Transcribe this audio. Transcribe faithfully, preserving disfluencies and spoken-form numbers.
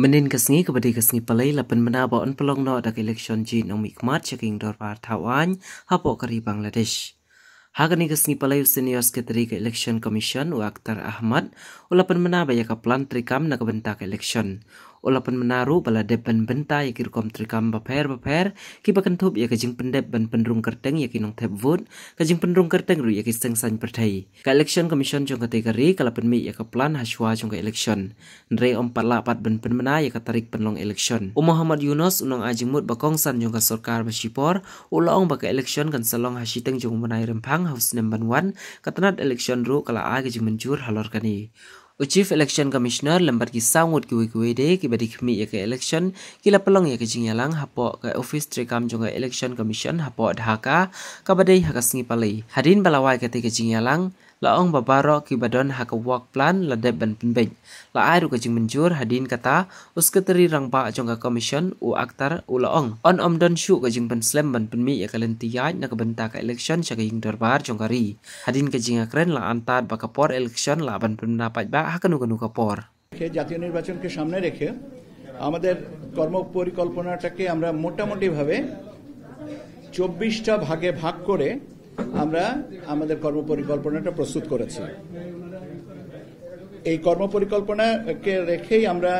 Mynnin ka sngi kaba dei ka sngi palei la pynmynna ba yn pynlong noh da ka election jied nongmihkhmat sha ka ïing dorbar thaw aiñ hapoh ka ri Bangladesh. Ha kane ka sngi palei u Senior Secretary ka Election Commission u Akhtar Ahmad u la pynmynna ba ïa ka plan treikam na ka bynta ka election. U la pynmynna ruh ba la dep ban bynta ïa ki rukom treikam bapher bapher kiba kynthup ïa ka jingpyndep ban pynrung kyrteng ïa ki nongthep vote, ka jingpynrung kyrteng ruh ïa ki seng saiñ pyrthei. Ka Election Commission jong katei ka ri ka la pynmih ïa ka plan hashwa jong ka election. Hynrei ym pat lah pat ban pynmynna ïa ka tarik pynlong election. U Mohammad Yunus u nongai jingmut ba kongsan jong ka sorkar ba shipor u la ong ba ka election kan sa long ha shiteng jong u bnai Rymphang ha u snem ban wan, ka tnat election ruh ka la ai ka jingmynjur halor kane. U Chief Election Commissioner lem bad ki saw ngut kiwei kiwei de kiba dei khmih ïa ka election ki la pynlong ïa ka jingïalang hapoh ka office treikam jong ka Election Commission hapoh Dhaka kaba dei ha ka sngi palei. Hadien ba la wai katei ka jingïalang, la ong ba baroh kiba don ha ka work plan la dep ban pynbeit. La ai ruh ka jingmynjur. Hadien kata, u Secretary Rangbah jong ka Commission u Akhtar u la ong, yn ym don shuh ka jingpynslem ban pynmih ïa ka lynti ïaid na ka bynta ka election sha ka ïing dorbar jong ka ri. Hadien ka jingïakren la antad ba ka por election lah ban pynmynna paidbah ha kano kano ka por. জাতীয় নির্বাচনকে সামনে রেখে আমাদের কর্ম পরিকল্পনাটাকে আমরা মোটামুটিভাবে চব্বিশটা ভাগে ভাগ করে আমরা আমাদের কর্ম পরিকল্পনাটা প্রস্তুত করেছি। এই কর্ম পরিকল্পনাকে রেখেই আমরা